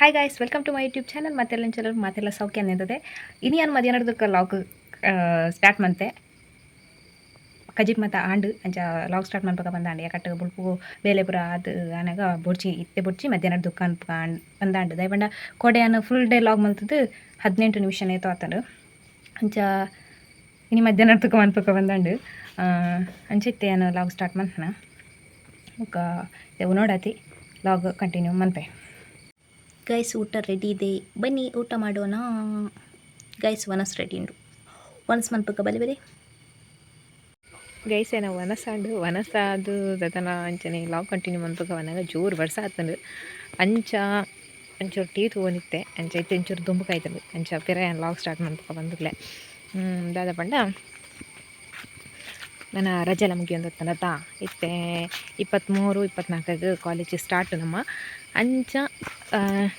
Hi guys, welcome to my YouTube channel. ಮತ್ತೆಲ್ಲ ಚಲೋ, ಮಾತೆಲ್ಲ ಸೌಖ್ಯ ನಿಂತದೆ. ಇನಿ ನಾನು ಮಧ್ಯಾಹ್ನದಕ್ಕೆ ಲಾಗ್ ಸ್ಟಾರ್ಟ್ ಮಂತೆ. ಕಜಿಪ್ ಮತ್ತು ಆಂಡು ಅಂಚ ಲಾಗ್ ಸ್ಟಾರ್ಟ್ ಮನ್ಪಕ ಬಂದಾಂಡು. ಯಾಕಟ್ಟ ಬುಲ್ಪು ಬೇಲೆ ಪೂರ ಅದು ಆನಾಗ ಬೊಡ್ಚಿ ಇತ್ತೆ ಬೊಡ್ಚಿ ಮಧ್ಯಾಹ್ನ ದುಕಾನ್ ಬಂದಾಂಡು. ದಯಪಂಡ ಕೋಡೆಯನ್ನು ಫುಲ್ ಡೇ ಲಾಗ್ ಮಲ್ತದ್ದು 18 ನಿಮಿಷನೇ ತೋತಂಡು. ಅಂಚ ಇನಿ ಮಧ್ಯಾಹ್ನ ತುಕ್ಕ ಮನ್ಪಕ ಬಂದಾಂಡು. ಅಂಚ ಇತ್ತೆ ನಾನು ಲಾಗ್ ಸ್ಟಾರ್ಟ್ ಮಂತನ. ಬೊಕ್ಕ ನೋಡಾತಿ ಲಾಗ್ ಕಂಟಿನ್ಯೂ ಮನ್ಪೆ. ಗೈಸ್, ಊಟ ರೆಡಿ ಇದೆ, ಬನ್ನಿ ಊಟ ಮಾಡೋಣ. ಗೈಸ್, ಒನಸ್ ರೆಡಿ ಉಂಡು. ಒನಸ್ ಮನ್ಪಕ ಬಲೆ ಬಲೆ. ಗೈಸ್, ಏನೋ ವನಸಾಂಡು. ವನಸಾದು ದತನ ಅಂಚನೆ ಲಾಗ್ ಕಂಟಿನ್ಯೂ ಮನ್ಪಕ ವನಾಗ ಜೋರು ವರ್ಷ ಆತಂಡು. ಅಂಚ ಒಂಚೂರು ಟೀ ತಗೊಂಡಿತ್ತೆ. ಅಂಚ ಇತ್ತೆ ಒಂಚೂರು ದುಂಬು ಕಾಯ್ತಂಡು. ಅಂಚ ಪಿರ ಲಾಗ್ ಸ್ಟಾರ್ಟ್ ಮನ್ಪಕ ಬಂದುಕ್ಲೆ. ದಾದ ಪಂಡ ನನ್ನ ರಜೆಲ್ಲ ಮುಗಿಯೊಂದತ್ತನತ. ಇತ್ತೆ 23 24ಕ್ಕೆ ಕಾಲೇಜ್ ಸ್ಟಾರ್ಟ್ ನಮ್ಮ. ಅಂಚ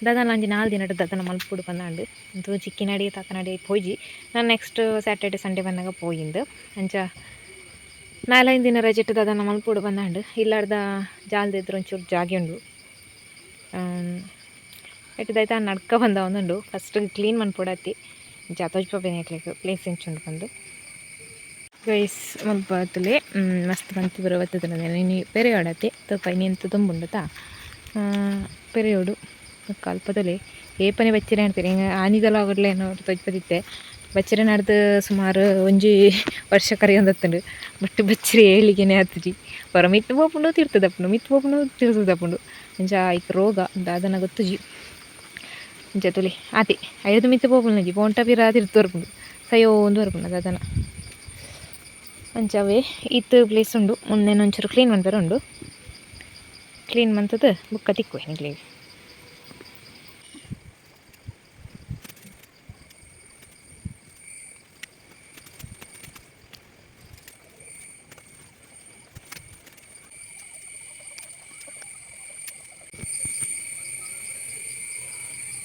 ದಾದನ ಅಂಜಿ 4 ದಿನ ದಾದನ ಮಲ್ಪುಡು ಬಂದಾಂಡು. ಅಂತೂ ಚಿಕ್ಕಿನಡಿ ತಾತನಡಿ ಪೋಯ್ಜಿ. ನಾನು ನೆಕ್ಸ್ಟ್ ಸ್ಯಾಟರ್ಡೆ ಸಂಡೇ ಬಂದಾಗ ಪೋಯಿಂದು. ಅಂಚ ನಾಲೈದು ದಿನ ರಜೆಟ್ ದಾದನ ಮಲ್ಪುಡು ಬಂದಾಂಡು. ಇಲ್ಲಾರ್ದ ಜಾಲ್ದಿದ್ರು ಒಂಚೂರು ಜಾಗೆ ಉಂಡು. ಎಟ್ಟದಾಯ್ತು ನಡ್ಕ ಬಂದ ಒಂದುಂಡು. First clean ಮನ್ಪೊಡತ್ತಿ. ಅಂಚ ತೋಜ್ಪಬೇನೆ ಪ್ಲೇಸ್ ಎಂಚುಂಡು ಬಂದು. ಗೈಸ್, ಮಲ್ಪ ತುಲೆ ಮಸ್ತ್ ಬಂತು ಬರ ಬತ್ತದ. ಇನಿ ಪೆರೆಯೋಡತ್ತೆ ತೂಪ. ಇನಿ ಎಂತ ತುಂಬುಂಡುತ್ತಾ ಪೆರೆಯೋಡು ಅಲ್ಪದಲೆ ಏಪನೆ ಬಚ್ಚಿರೆ ಅಂತೀರಿ. ಹಿಂಗೆ ಆನಿದಲ ಆಗಡ್ಲೆ ಏನೋ ತೊಜ್ಪದಿತ್ತೆ. ಬಚ್ಚಿರೆ ನಡ್ದು ಸುಮಾರು ಒಂಜಿ ವರ್ಷ ಕರಿಯೊಂದತ್ತುಂಡು. ಬಟ್ ಬಚ್ಚಿರೆ ಏಳಿಗೆನೆ ಆತುಜಿ. ಹೊರ ಮಿತ್ತು ಪೋಪುಂಡು, ತಿರ್ತದಪ್ಪುಂಡು, ಮಿತ್ತು ಪೋಪುಂಡು, ತಿರ್ತದಪ್ಪುಂಡು. ಅಂಚ ಐಕ್ ರೋಗ ದಾದನ ಗೊತ್ತುಜಿ. ಅಂಚ ತುಲಿ ಆತಿ ಐದು ಮಿತ್ತು ಪೋಪುಂಡು ಪೋಂಟ ಪಿರ ತಿರ್ತು ಬರ್ಪುಂಡು, ಸಯೋ ಒಂದು ಬರ್ಪುಂಡು ದಾದನ. ಅಂಚವೇ ಇತ್ತು ಪ್ಲೇಸ್ ಉಂಡು. ಮುಂದೆ ಒಂಚೂರು ಕ್ಲೀನ್ ಮನ್ಪೆರೆ ಉಂಡು. ಕ್ಲೀನ್ ಮಂತದ್ದು ಬುಕ್ಕ ತಿಕ್ಕುವೆ ನಿಕ್ಲೆಗ್.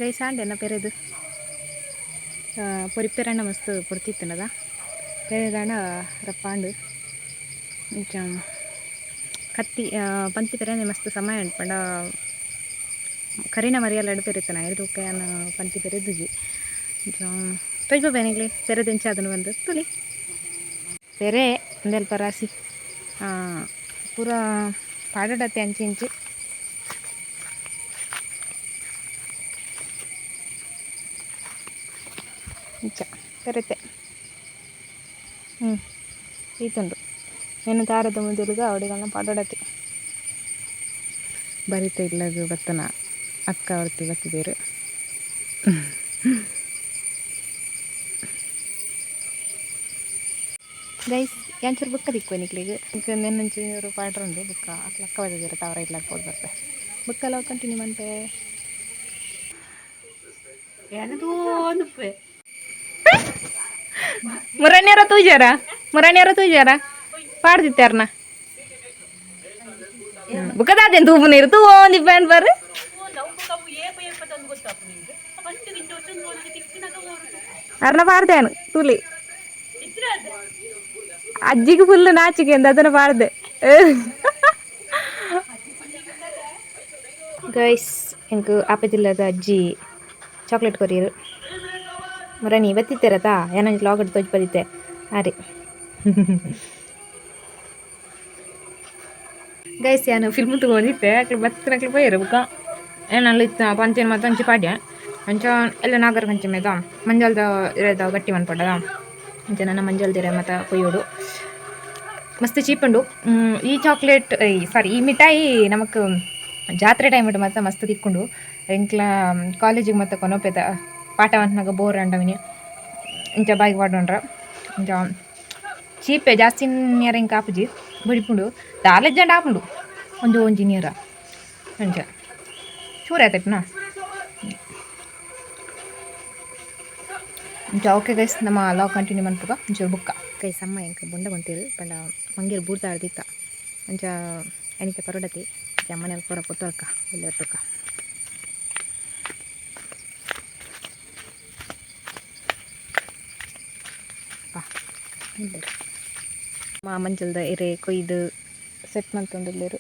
ಗೈಸ್, ಆಂಡ್ ಎನ್ನ ಪೆರೆದು ಪೊರಿಪೆರಣ್ಣ ಮಸ್ತ್ ಪೊರ್ತಿತ್ತುಂಡದ. ಪೆರೆದಾಂಡ ರಪ್ಪಾಂಡು. ಇಂಚ ಕತ್ತಿ ಪಂತಿ ಪೆರೆನೆ ಮಸ್ತ್ ಸಮಯ ಉಂಟು. ಪಂಡ ಕರಿನ ಮರಿಯಲ್ಲಾಡು ಪೆರಿತನ ಐದು ಯಾನ್ ಪಂತಿ ಪೆರೆದುಜಿ. ಇಂಚ ತೊಜ್ಪ ಬೇನೆಗ್ಲಿ ಪೆರೆದೆಂಚ ಅದನ್ನು ಬಂದು ತುಲಿ. ಪೆರೆ ಒಂದೆಲ್ಪ ರಾಸಿ ಪೂರ ಪಾಡಡತ್ತೆ ಅಂಚಿ ಇಂಚಿ. ಇಂಚ ಪೆರೆತೆ. ಹ್ಞೂ ಈತುಂಡು ಏನು ತಾರದ ಮುದುರುಗ ಅವಡಿಗಳನ್ನ ಪಾಡೋಡತಿ. ಬರಿತ ಇಲ್ಲದು ಬತ್ತನ ಅಕ್ಕ ಅವರ್ತಿ ಬತ್ತಿದ್ದೀರು. ಗೈಸ್, ಯಾಂಚೂರು ಬುಕ್ಕ ದಿಕ್ಕು ನಿಕ್ಲಿಗ್. ನೆನ್ನೊಂಚೂರು ಪಾಡ್ರುಂಡು ಬುಕ್ಕ. ಅಕ್ಲ ಅಕ್ಕ ಬತ್ತಿದ್ದೀರ ತಾವರ ಇಲ್ಲಾಗ ಪೋದು ಬರ್ಪೆ. ಬುಕ್ಕೆಲ್ಲ ಕಂಟಿನ್ಯೂ ಮನ್ಪೆ. ಮುರಣ್ಯರ ತೂಜಾರ, ಮುರಣ್ಯರ ತೂಜಾರ ಪಾಡ್ದಿತ್ತಾರನ ಬುಕ್ಕದಾದೇನು ತೂಪು ನೀರು ತೂ ಒಂದಿ ಪ್ಯಾನ್ ಬರ್. ಅರ್ನ ಪಾಡ್ದೇನು ತುಲಿ. ಅಜ್ಜಿಗೆ ಫುಲ್ ನಾಚಿಕೆ ಅಂತ ಅದನ್ನು ಪಾಡ್ದೆ. ಗೈಸ್, ಎಂಕ್ ಆಪೆದಿಲ್ಲದ ಅಜ್ಜಿ ಚಾಕ್ಲೇಟ್ ಕೊರಿಯರು. ಮುರಣಿ ಬತ್ತಿತ್ತೆರತಾ ಏನೊಂಜಿ ಲಾಗ್ ತೋಜ್ ಬದಿತ್ತೆ ಅರೆ. ಗೈಸ್, ಯಾನು ಫಿಲ್ಮ್ ತಗೊಂಡಿತ್ತೆ. ಅಕ್ಲು ಬತ್ತಿನಕ್ಲು ಪೋಯರು. ಬುಕ್ಕ ಏನಲ್ಲಿ ಇತ್ತ ಪಂಚಿನ ಮತ್ತು ಅಂಚಿ ಪಾಡ್ಯ. ಅಂಚ ಎಲ್ಲ ನಾಗರ ಪಂಚಮಿ ಮಂಜಲ್ದ ಇರದ ಗಟ್ಟಿ ಮನ್ಪಡದ. ಅಂಚ ನನ್ನ ಮಂಜಲ್ದಿರ ಮತ್ತು ಕೊಯ್ಯೋಡು. ಮಸ್ತ್ ಚೀಪ್ ಉಂಡು ಈ ಚಾಕ್ಲೇಟ್, ಸಾರಿ, ಈ ಮಿಠಾಯಿ. ನಮಕ್ ಜಾತ್ರೆ ಟೈಮ್ ಉಂಟು ಮತ್ತು ಮಸ್ತ್ ತಿಕ್ಕೊಂಡು. ಎಂಕ್ಲ ಕಾಲೇಜಿಗೆ ಮತ್ತು ಕೊನೊಪೆದ ಪಾಠ ಮನ್ಪುನಗ ಬೋರ್ ಅಂಡವಿನಿ ಇಂಚ ಬಾಯಿಗೆ ಪಾಡೊಂಡ್ರ. ಇಂಚ ಚೀಪೆ ಜಾಸ್ತಿ ನಿಯರ್ ಇಂಕ ಆಪುಜಿ, ಬಡಿಪುಂಡು. ದಾಲೆಜ್ಜಂಡ ಆಪುಂಡು ಒಂಜಿ ಒಂಜಿ ನೀರ. ಅಂಚ ಚೂರು ಆಯ್ತಪ್ಪ. ಅಂಚ ಓಕೆ ಗೈಸ್, ನಮ್ಮ ಲಾಗ್ ಕಂಟಿನ್ಯೂ ಮನ್ಪುಗ ಒಂಚೂರು ಬುಕ್ಕ. ಗೈಸ್, ಅಮ್ಮ ಎಂಕ್ ಬೊಂಡ ಕೊಂತೀರು. ಪಂಡ ಮಂಗೇರು ಬೂರ್ತ ಆಡ್ದಿತ್ತ. ಅಂಚ ಎನಿತ ಪರಡತಿ ಅಮ್ಮನೆ ಪೂರ ಪೊತ್ತೊರ್ಕ ಇಲ್ಲ ತುಕ್ಕ. ಮಾ ಮಂಜಲ್ದ ಎರೆ ಕೊಯ್ದು ಸೆಟ್ ಮಲ್ತೊಂದುಲ್ಲೆರ್.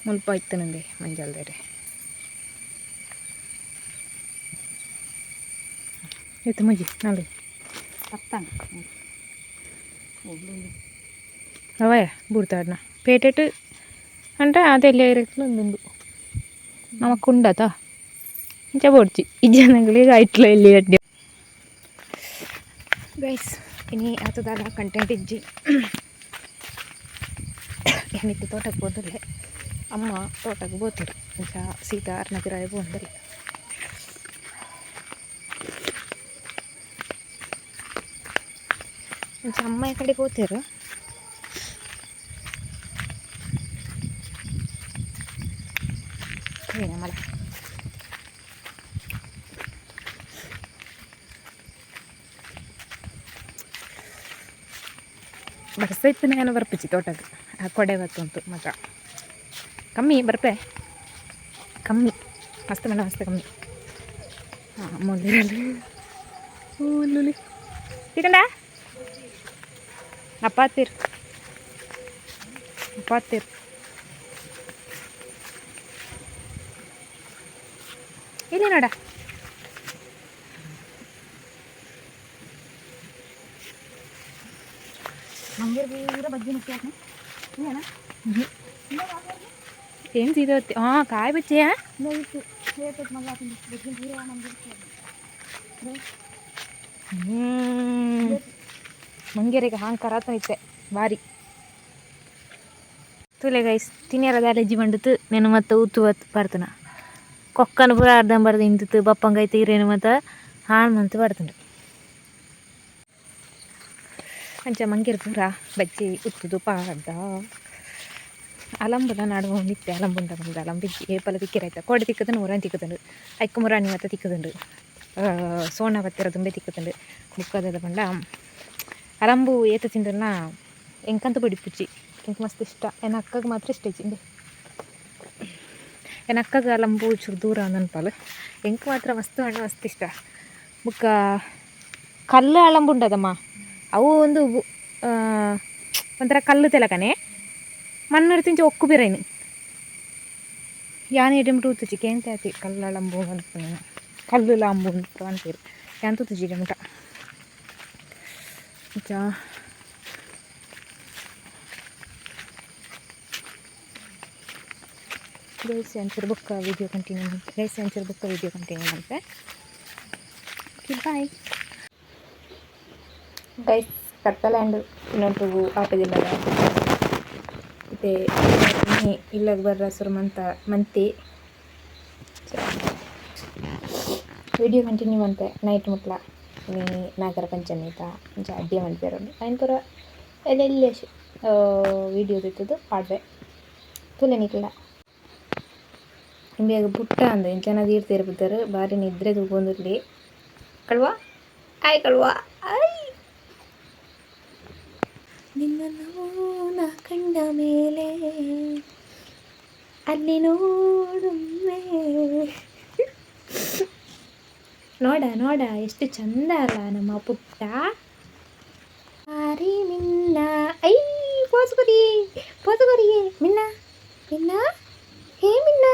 ಮುಲ್ಪ ಇತ್ತನಂದೆ ಮಂಜಲ್ದ ಎರೆ. ಇತ್ತು ಮುಜಿ ನಾಳೆ. ಪತ್ತಾಂಡ್. ಅವಯ ಬೂಡ್ತಾಡ್ನ ಪೇಟೆಟ್ ಅಂದ್ರೆ ಅದೆಲ್ಲ ಇರಕ್ಲು ಒಂದುಂಡು ನಮಕ್ ಉಂಡತ ಇಂಚ ಬೋಡ್ಚಿ ಇಜ್ಜನಗಳಿಗೆ ಐಟ್ಲ ಇಲ್ಲಿ ಅಡ್ಡಿ. ಗೈಸ್, ಇನಿ ಆತದಾಲ ಕಂಟೆಂಟ್ ಇಜ್ಜಿ. ಏನಿತ್ತು, ತೋಟಕ್ಕೆ ಹೋದಲ್ಲೇ, ಅಮ್ಮ ತೋಟಕ್ಕೆ ಬೋತಿರು. ಇಂಚ ಸೀತಾ ಅರ್ನ ಪಿರಾಯ ಪೋಂದಲ್ಲ. ಇಂಚ ಅಮ್ಮ ಈ ಕಡೆ ಪೋತಿರು. ಮಳೆ ಬರ್ಸ ಇತ್ತು, ನಾನು ಬರ್ಪಿಚ್ಚಿ ತೋಟಕ್ಕೆ. ಆ ಕೊಡೆ ಬತ್ತುಂಟು ಮಾತ್ರ ಕಮ್ಮಿ ಬರ್ಪೆ, ಕಮ್ಮಿ ಮಸ್ತ್ ಮೇಡ, ಮಸ್ತ್ ಕಮ್ಮಿ. ಹಾಂ, ಮೊದಲಿರಲ್ಲ. ಹ್ಞೂ, ತಿಕಂಡ ಅಪ್ಪಾತಿರ್ ಅಪ್ಪಾತಿರ್. ಇಲ್ಲಿ ನೋಡ. ಮಂಗೇರ್ ಪೂರ ಬಜ್ಜಿ ಮುಖ್ಯ. ಏನ್ ಸೀದಾ? ಹಾಂ, ಕಾಯಿ ಬಚ್ಚಿಯಾ? ಬಜ್ಜಿ ಪೂರ ಮಂಗೇರ್. ಹ್ಮ್, ಮಂಗೇರಿಗೆ ಹಾಂಗೆ ಕರಾತ ಇತ್ತೆ ಬಾರಿ. ತೂಲೆ ಗೈಸ್, ತಿನ್ಯರ ದಾಲೆಜ್ಜಿ ಬಂಡುತ್ತು ನೆನು ಮತ್ತು ಉತ್ತು ಬರ್ತನ. ಕೊಕ್ಕನ ಪೂರ ಅರ್ಧಂಬರ್ಧ ಇಂತಿತ್ತು ಬಪ್ಪಂಗೈತೆ ಇರೇನು ಮತ್ತು ಹಾಳು ಮಂತು ಬರ್ತುಂಡು. ಅಂಚ ಮಂಗೇರ್ ಪೂರ ಬಜ್ಜಿ ಉತ್ತುದು ಪಾಡ್ದ. ಅಲಂಬುಲ ನಡುವೆ ಅಲಂಬುಂಡ ಬಂದು ಅಲಂಬು ಏಪಲ ತಿಕ್ಕಿರಾಯ್ತ. ಕೋಡೆ ತಿಕ್ಕುದುಂಡು, ಮುರಾನಿ ತಿಕ್ಕುದುಂಡು, ಐಕ್ ಮುರಾನಿ ಮತ್ತೆ ತಿಕ್ಕುದುಂಡು. ಸೋಣ ಬತ್ತಿರ ದುಂಬೆ ತಿಕ್ಕುದುಂಡು. ಬುಕ್ಕದ ಪಂಡ ಅಲಂಬು ಏತ ತಿಂದನ್ನ ಎಂಕಂತ ಬಡಿಪುಚ್ಚಿ. ಎಂಕ್ ಮಸ್ತ್ ಇಷ್ಟ, ಎನ್ನ ಅಕ್ಕಗೆ ಮಾತ್ರ ಇಷ್ಟ ಇಜ್ಜಿ. ಎನ್ನ ಅಕ್ಕಗೆ ಅಲಂಬು ಚೂರು ದೂರ ಅನ್ಪಾಲ್. ಎಂಕ್ ಮಾತ್ರ ಮಸ್ತ್ ಪಂಡ ಮಸ್ತ್ ಇಷ್ಟ. ಬುಕ್ಕ ಕಲ್ಲು ಅಳಂಬು ಉಂಡದಮ್ಮ, ಅವು ಒಂದು ಒಂಥರ ಕಲ್ಲು ತೆಲಕನೆ ಮಣ್ಣು ತಿಂಚ ಒಕ್ಕು ಬಿರೈನು. ಯಾನ್ ಎಡೆಮುಟ ಊತುಜಿ ಕೇಂತೆ ಆತಿ. ಕಲ್ಲು ಅಳಂಬು ಮನ್ಪುನ, ಕಲ್ಲು ಲಾಂಬು ಅಂತ ಅನ್ಪೇರು. ಯಾನ್ ತೂತುಜಿ ಎಡೆಮುಟ. ಇಂಚ ಗೈಸ್, ಅಂಚೂರು ಬೊಕ್ಕ ವಿಡಿಯೋ ಕಂಟಿನ್ಯೂ. ಗೈಸ್, ಅಂಚೂರು ಬೊಕ್ಕ ವಿಡಿಯೋ ಕಂಟಿನ್ಯೂ ಮಲ್ಪೆ. Okay, bye guys. ಕತ್ತಲೆ ಆಂಡ್, ಇನ್ನೊಂಟುಗು ಆಪೆದಿಲ್ಲ. ಇತ್ತೆ ಇಲ್ಲಗ್ ಬರ್ರ ಸುರು ಮಂತ ಮಂತಿ. ವಿಡಿಯೋ ಕಂಟಿನ್ಯೂ ಮಂತೆ ನೈಟ್ ಮುಟ್ಲ. ಇನಿ ನಾಗರ ಪಂಚಮಿ ತ ಇಂಚ ಅಡ್ಡೆ ಮನ್ಪೆರ್ ಉಂಡು. ಐನ್ ಪೂರ ಎಲ್ಲೆಲ್ಯ ವಿಡಿಯೋ ದೆತ್ತುದು ಪಾಡ್ವೆ. ತೂಲೆ ನಿಕಲ್ನ. ಇಂಬ್ಯಗ್ ಪುಟ್ಟ ಅಂದ್ ಇಂಚನ ದೀಡ್ದೆರ್ ಪುದರ್. ಬಾರಿ ನಿದ್ರೆ ತೂವೊಂದುಲ್ಲೆ. ಕಳುವ ಆಯ್, ಕಳುವ ಆಯ್. ನಿನ್ನನ್ನು ನಾ ಕಂಡ ಮೇಲೆ ಅಲ್ಲಿ ನೋಡುಮ್ಮೆ. ನೋಡ ನೋಡ, ಎಷ್ಟು ಚಂದ ಅಲ್ಲ ನಮ್ಮ ಪುಟ್ಟ? ಆರಿ ಮಿನ್ನ, I pose ಕೊರಿ, ಪೋಸು ಕೊರಿ. ಮಿನ್ನ, ಮಿನ್ನ, ಹೇ ಮಿನ್ನ,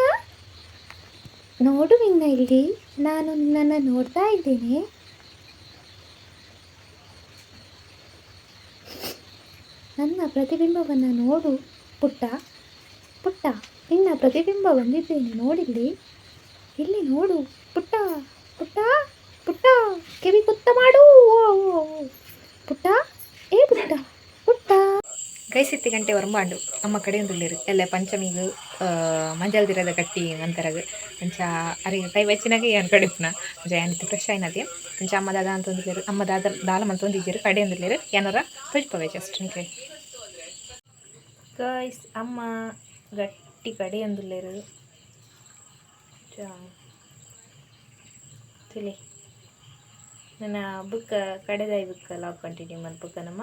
ನೋಡು ಮಿನ್ನ ಇಲ್ಲಿ. ನಾನು ನಿನ್ನನ್ನು ನೋಡ್ತಾ ಇದ್ದೇನೆ. ನನ್ನ ಪ್ರತಿಬಿಂಬವನ್ನು ನೋಡು ಪುಟ್ಟ. ಪುಟ್ಟ, ನಿನ್ನ ಪ್ರತಿಬಿಂಬ ಬಂದಿದ್ದೇನೆ ನೋಡಿಲ್ಲಿ. ಇಲ್ಲಿ ನೋಡು ಪುಟ್ಟ. ಪುಟ್ಟ, ಪುಟ್ಟ, ಕಿವಿ ಕುತ್ತ ಮಾಡು. ಪುಟ್ಟ, ಏ ಪುಟ್ಟ, ಪುಟ್ಟ. ಗೈಸ್, ಇತ್ತಿ ಗಂಟೆ ಒರಂಬಾಂಡು. ಅಮ್ಮ ಕಡೆಯೊಂದುಲ್ಲೆರ್. ಎಲ್ಲೆ ಪಂಚಮಿಗ್ ಮಂಜಲ್ ದಿರದ ಕಟ್ಟಿ ಮಂತರಗ್. ಅಂಚ ಅರೆಗ್ ಕೈ ಬಚ್ಚಿನಾಗ ಯಾನ್ ಕಡಿಪುನ. ಅಂಚ ಯಾನ್ ಇತ್ತೆ ಫ್ರೆಶ್ ಆಯ್ನತೆ. ಅಂಚ ಅಮ್ಮ ದಾದ ಅಂತೊಂದುಲ್ಲೆರ್, ಅಮ್ಮ ದಾದ ದಾಲ ಮಂತೊಂದಿಜ್ಜೆರ್, ಕಡೆಯೊಂದುಲ್ಲೆರ್. ಯಾನೊರ ತೋಜಿಪವೆ ಜಸ್ಟ್ ನಿಕ್ಲೆ. ಗೈಸ್, ಅಮ್ಮ ಗಟ್ಟಿ ಕಡೆಯೊಂದುಲ್ಲೆರ್. ತೂಲೆ. ನನ ಬುಕ್ಕ ಕಡೆದಾಯಿ ಬುಕ್ಕ ಲಾಗ್ ಕಂಟಿನ್ಯೂ ಮಲ್ಪುಗ ನಮ.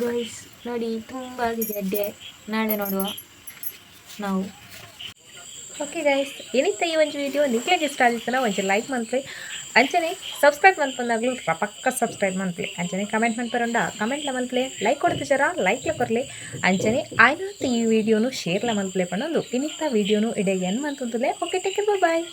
ಗೈಸ್, ನೋಡಿ, ತುಂಬ ಆಗಿದೆ ಅಡ್ಡೆ. ನಾಳೆ ನೋಡುವ ನಾವು. ಓಕೆ ಗೈಸ್, ಏನಿತ್ತ ಈ ಒಂಜಿ ವಿಡಿಯೋ ನಿಕ್ಲೆಗ್ ಇಷ್ಟ ಆದಿತ್ತನ ಒಂಜಿ ಲೈಕ್ ಮನ್ಪುಲೆ. ಅಂಚನೆ ಸಬ್ಸ್ಕ್ರೈಬ್ ಮನ್ಪಂದಾಗ್ಲು ರಪಕ್ಕ ಸಬ್ಸ್ಕ್ರೈಬ್ ಮನ್ಪುಲೆ. ಅಂಚನೆ ಕಮೆಂಟ್ ಮನ್ಪರುಂಡ ಕಮೆಂಟ್ಲ ಮನ್ಪುಲೆ. ಲೈಕ್ ಕೊಡ್ತಿಜಾರ, ಲೈಕ್ಲ ಕೊರ್ಲೆ. ಅಂಚನೆ ಆಯ್ನಾತ್ ಈ ವಿಡಿಯೋನು ಶೇರ್ಲ ಮನ್ಪುಲೆ ಪನ್ನೊಂದು ಇನ್ನಿತ್ತ ವಿಡಿಯೋನು ಇಡೆ ಎಂಡ್ ಮಂತೊಂದುಲ್ಲೆ. Okay, take, boy.